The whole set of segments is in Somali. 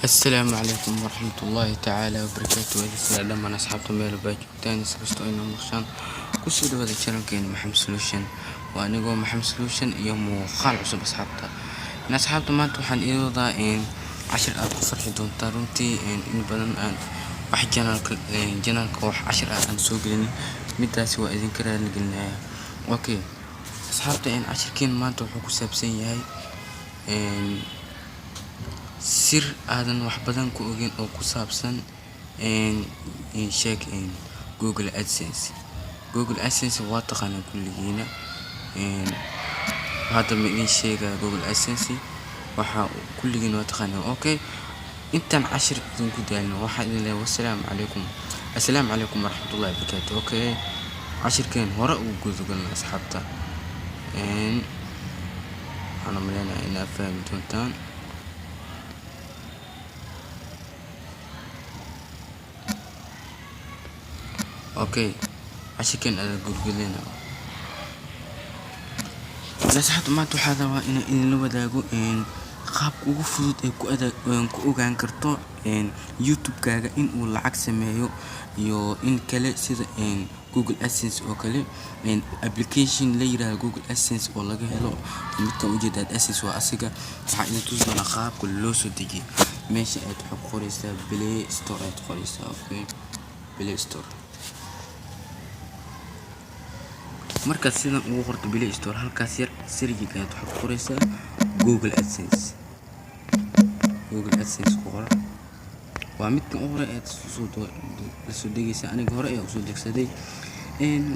Asalaamu calaykum waraxmatullaahi tacaala wabarakaatu. Sida dhammaan asxaabta meel baa joogtaan, iskastoo inoo maqshaan, kusoo dhawaada channelkeena Maxamed Solution. Waa anigoo Maxamed Solution iyo muuqaal cusub. Asxaabta, in asxaabta, maanta waxaan idin wadaa in cashir aad ku farxi doontaan. Runtii in badan aan wax channelka wax cashir ah aan soo gelin, midaasi waa idinka raali gelinaya. Okay asxaabta, in cashirkeen maanta wuxuu ku saabsan yahay sir aadan wax badan ku ogeyn oo ku saabsan sheeg Google AdSense. Google AdSense waa taqaanaa kulligiina. Hadda ma idin sheegaya Google AdSense waxa, kulligiin waa taqaanaa. Okay, intaan cashir idinku daalin, waxaan idin leeyahay wassalaamu calaykum, assalaamu calaykum waraxmatullahi wabarakaatu. Okay, cashirkeen hore ugu gudagalna. Asxaabta, waxaan u maleynayaa inaad fahmi doontaan. Okay, cashirkeen ayaa gudgaleyna. Asxaabta, maanta waxaa rabaa inaan idinla wadaago qaabka ugu fudud ee ku ogaan karto YouTube-kaaga in uu lacag sameeyo iyo in kale, sida Google AdSense oo kale. Application la yiraahdo Google AdSense oo laga helo midkan ujeedaad AdSense waa asiga. Waxaan idin tusi doonaa qaabka loo soo dejiyo. Meesha aad waxaad ku qoreysaa Play Store ayaad qoreysaa. Okay, Play Store markaad sidan ugu qorto Play Store, halkaas yar search-ga ayaad waxaad ku qoreysaa Google AdSense. Google AdSense ku qor, waa midkan u hore aad soo lasoo degaysaa. Aniga hore ayaa usoo degsaday.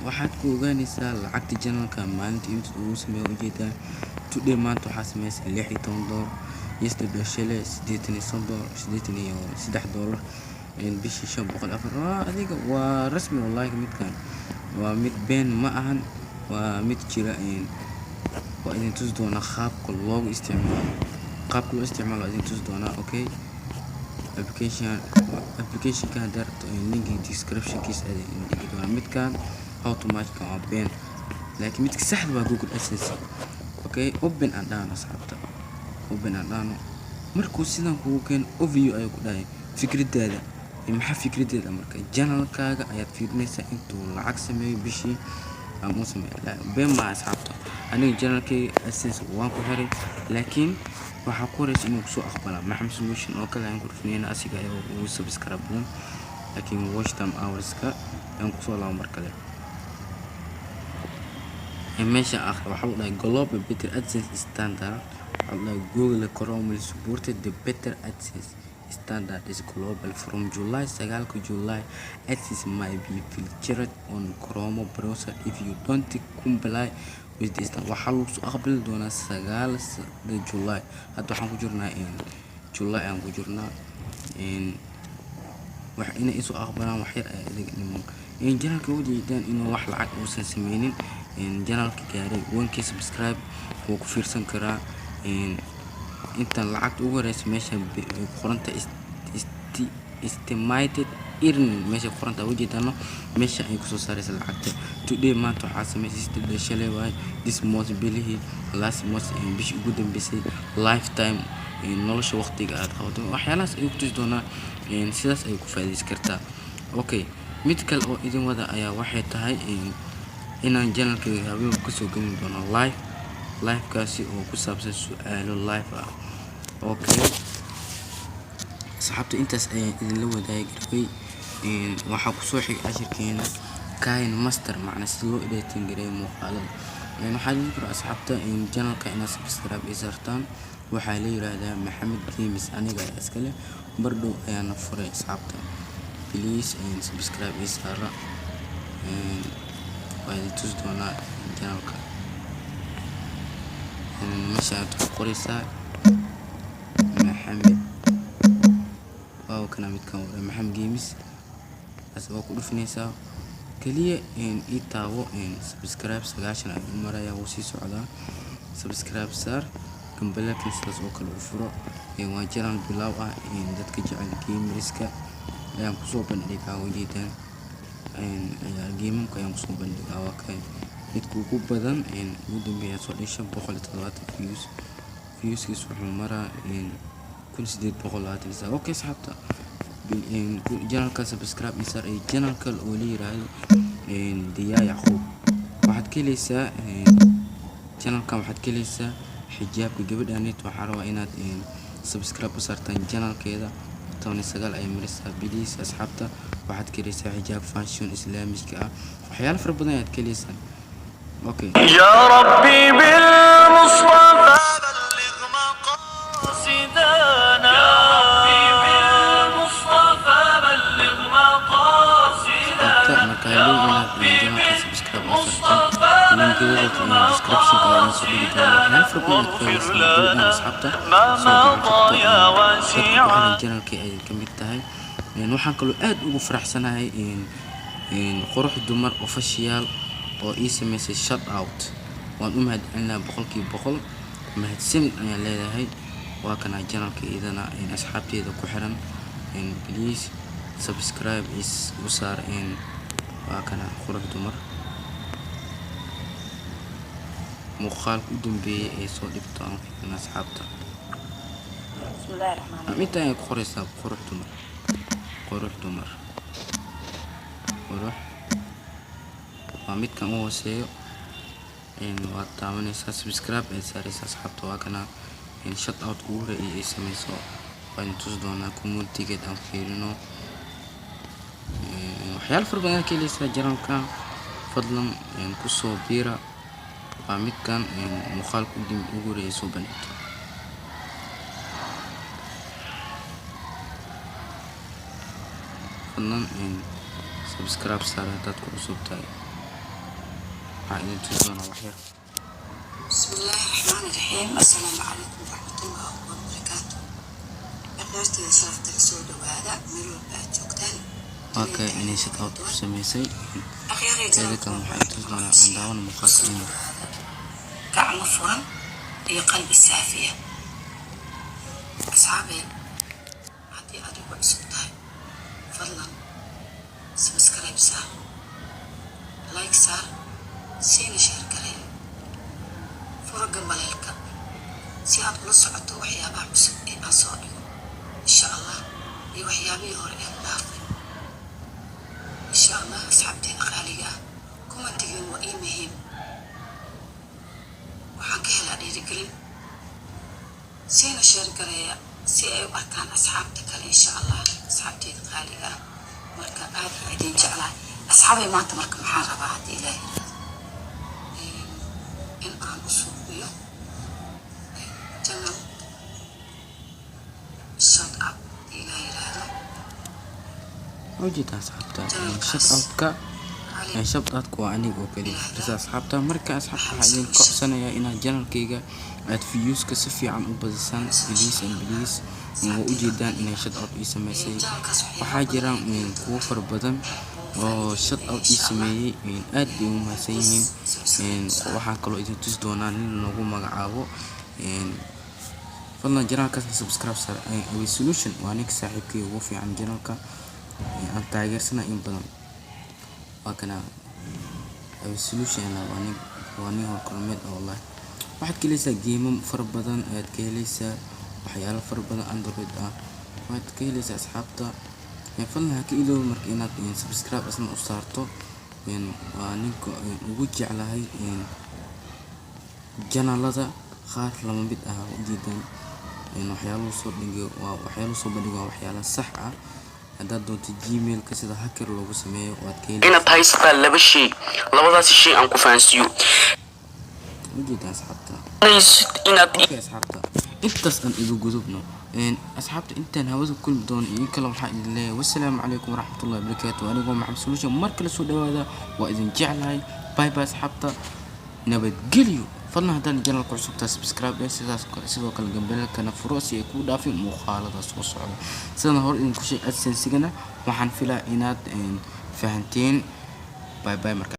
Waxaad ku ogaanaysaa lacagta channelka maalinta inta uu sameeyo. Ujeedaa, today, maanta, waxaa sameysay $16, yesterday, shalay, $83, $83, bishii 504. Waa adiga, waa rasmi wallahi. Midkan waa mid been ma ahan, waa mid jira. Waa idin tusi doonaa qaabka loogu isticmaalo, qaabka loo isticmaalo waa idin tusi doonaa. Okay, applicationka haddaad rabto, linkiga descriptionkiisa ayaa idin dhigi doonaa. Midkan how to match waa been, laakiin midka saxda waa Google AdSense. Okay, open aan dhahno. Asxaabta, open aan dhahno. Markuu sidan kugu keeno, overview ayuu ku dhahay. Fikradaada maxaa? Fikradeeda marka channelkaaga ayaad fiirinaysaa intuu lacag sameeyo bishii ama uu sameeyo. Been maaha asxaabta, aniga channelkayga AdSense waan ku xiray, laakiin waxaa ku horeysa inuu kusoo aqbalaa. Maxamed Solution oo kale ayaan ku dhufinayna, asiga ayaa ugu subscribe badan, laakiin watch time hourska ayaan kusoo laabo. Mar kale meesha waxaa lagu dhahay Global Better AdSense Standard. Waxaa lagu dhahay Google Chrome will support the Better AdSense standard is global from July 9 July. AdSense might be filtered on Chrome browser if you don't comply with this. Waxaa lagu soo aqbali doonaa 9 July. Hadda waxaan ku jirnaa July ayaan ku jirnaa. Wax inay isoo aqbalaan wax yar ayaa idiga dhiman. Channelka ujeedaan inuu wax lacag uusan sameynin. Channelka gaaray 1K subscribe wuu ku fiirsan karaa. Intan lacagta ugu horeysa meesha ku qoranta estimated earning, meesha ku qoranta ujeedano, meesha ay kusoo saaraysa lacagta. Today, maanta, waxaa sameysay, yesterday, shalay waaye, this month, bilihii, last month, bishii ugu dambeysay, lifetime, nolosha waqtiga aad qabato, waxyaalahaas ayuu ku tusi doonaa. Sidaas ayay ku faa'iideysan kartaa. Okay, mid kale oo idin wada ayaa waxay tahay inaan channelkayga habeen kasoo gelin doono live, livekaasi oo ku saabsan su-aalo live ah. Okay asxaabta, intaas ayaan idinla wadaagi rabay. Waxaa kusoo xigay cashirkeena KineMaster, macna sida loo editing gareeyo muuqaalada. Waxaa idin karo asxaabta channelka inaad subscribe ii saartaan. Waxaa la yiraahdaa Maxamed Games, aniga ayaa iskale, bardhow ayaana furay. Asxaabta, please subscribe ii saara. Waa idin tusi doonaa channelka. Meesha aad ku qoreysaa Maxamed, waa kana midkan hore, Maxamed Games as waa ku dhufinaysaa. Kaliya ii taabo subscribe. 90 ayuu marayaa, wuu sii socdaa. Subscribe saar, gambaleelkan sidaas oo kale u furo. Waa channel bilow ah. Dadka jecel gamerska ayaan kusoo bandhigaa. Ujeedaan, ciyaar gamemka ayaan kusoo bandhigaa. Waa kay midka ugu badan ugu dambeeya soo dhigay 570 views. Viewskiis wuxuu maraa 1829. Okay asxaabta, channelka subscribe isar iyo channelka oo la yiraahdo Diyaa Yacquub. Waxaad ka heleysaa channelkan, waxaad ka heleysaa xijaabka gabadhaneed. Waxaa rabaa inaad subscribe u saartaan channelkeeda. 19 ay marisaa. Please asxaabta, waxaad ka heleysaa xijaab fashion islaamika ah, waxyaalo fara badan ayaad ka heleysaa. Okay. يا ربي بالمصطفى بلغ مقاصدنا، يا ربي بالمصطفى بلغ مقاصدنا. Marka hello inaad channelka subscribe u saartaan, linkiyada description ayaan soo dhigi doonaa. Waxyaalo fara badan ayaad ka heleysaa gabadhan asxaabta. Soo gacan qabta dadka ku xiran channelka ay ka mid tahay. Waxaan kaloo aad ugu faraxsanahay Qurux Dumar Official oo ii sameysay shout out. Waan u mahadcelinayaa 100%. Mahadsanid ayaan leeyahay. Waa kana channelka iyadana. Asxaabteeda ku xiran, please subscribe is u saar. Waa kana Qurux Dumar, muuqaalka u dambeeyay ee soo dhigto aan fiirino asxaabta. بسم الله الرحمن الرحيم. Inta ayaad ku qoreysaa Qurux Dumar, Qurux Dumar, Qurux waa midkan u hooseeyo. Waad taabanaysaa, subscribe ayaad saareysaa asxaabta. Waa kana shout out ugu horeeyay ay sameyso. Waan tusi doonaa communitygeed aan fiirino. Waxyaalo fara badan ayaad ka heleysaa channelka. Fadlan kusoo biira. Waa midkan muuqaalka ugu horeeyay soo bandhigto. Fadlan subscribe saar haddaad ku cusub tahay. Waxaan idin tusi doonaa wax yar. بسم الله الرحمن الرحيم، السلام عليكم ورحمة الله وبركاته. Akhyaartida sharafta la, soo dhawaada meel walba aad joogtaan. Waa kay inay shout out ku sameysay. Teeda kale waxaan tusi doonaa, aan daawano muuqaalka in Gacmo furan iyo qalbi saafiya. Asxaabey, haddii aad ugu cusub tahay, fadlan subscribe saar, like saar, siina share garee, furo gambaleelka si aad ula socoto waxyaabaha cusub ee aan soo dhigo insha Allah iyo waxyaabihii hore ee dhaafay insha Allah. Asxaabteeda qaaliga ah, commentigiin waa ii muhiim, waxaan ka helaa dhiirigelin. Siina share gareeya si ay u arkaan asxaabta kale insha Allah. Asxaabteeda qaaliga ah, marka aad baa idin jeclahay asxaabay. Maanta marka maxaan rabaa, haddii Ilaahay yiraahdo, in aan u suuqiyo channel shout out, haddii Ilaahay yiraahdo. Ujeeda asxaabta, shout outka, shout outka waa aniga oo kaliya fikrisa asxaabta. Marka asxaabta, waxaa idin ka codsanayaa inaad channelkayga aad viewska si fiican u badisaan, please and please. Waa ujeedaan inay shout out ii sameysay. Waxaa jira kuwo fara badan oo shout out ii sameeyey, aad bay u mahadsan yihiin. Waxaan kaloo idin tusi doonaa nin lagu magacaabo. Fadlan channelkaasna subscribe saar. Away Solution waa ninka saaxiibkay ugu fiican, channelka aan taageersana in badan. Waa kana Away Solution, waa nin horkulmeed oo wallahi. Waxaad ka heleysaa game fara badan ayaad ka heleysaa, waxyaalo fara badan Android ah waad ka heleysaa asxaabta. Fadlan ha ka iloobi marka inaad subscribe isna u saarto. Waa ninka ugu jeclahay channelada qaar lama mid ah. Ujeedaan waxyaaluhu soo dhigay, waa waxyaaluhu soo bandhigay, waa waxyaalo sax ah. Haddaad doonto Gmailka sida hacker loogu sameeyo waad ka heleysaa. Inaad haysataa laba shay, labadaasi shay aan ku fahansiiyo. Ujeedaan asxaabta. Inaad Okay asxaabta, intaas aan iga gudubno. Asxaabta, intaan hawada ku kulmi doono iyo in kale, waxaan idin leeyahay wassalaamu calaykum waraxmatullahi wabarakaatu. Anigoo Maxamed Solution, mar kale soo dhawaada, waa idin jeclahay. Bye bye asxaabta, nabadgelyo. Fadlan haddaan channelka cusubtaa subscribe dheh, sidaas sidoo kale gambalelkana furo si ay kuu dhaafin muuqaalada soo socda. Sidaan hore idinku sheegay, AdSense-igana waxaan filaa inaad fahanteen. Bye bye marka.